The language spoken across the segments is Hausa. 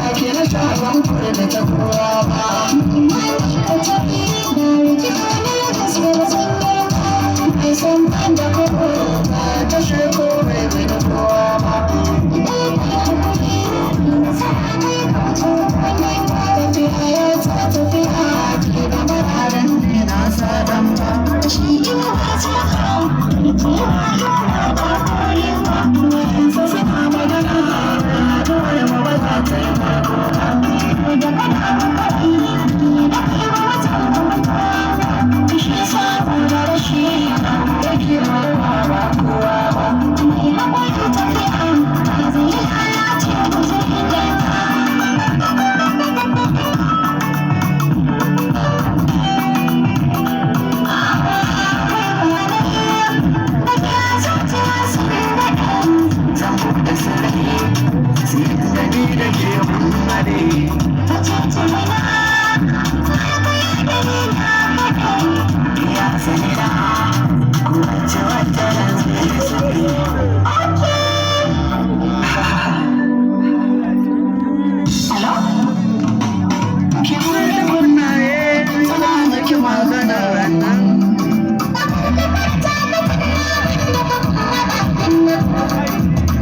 Ake na shaban kurda ta kowa ba. Ta sheko bai bai da kowa ba. Tafiya ya ta tafiya ke da mararan ne na sadan ba. Suna magana haɗuwar mu ba za ta yi farko ba. Yake ba kowa ba. Zan buɗe sarari sai da ni da ke mun haɗe. Ya sani na kowace wata ran zai sani. Ki buɗe kunnaye tana miki magana rannan.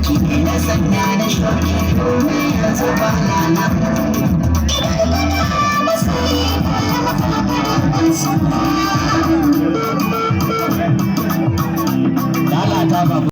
Ki na sanya da shoki domin yanzu ba na nan. Lalata ba.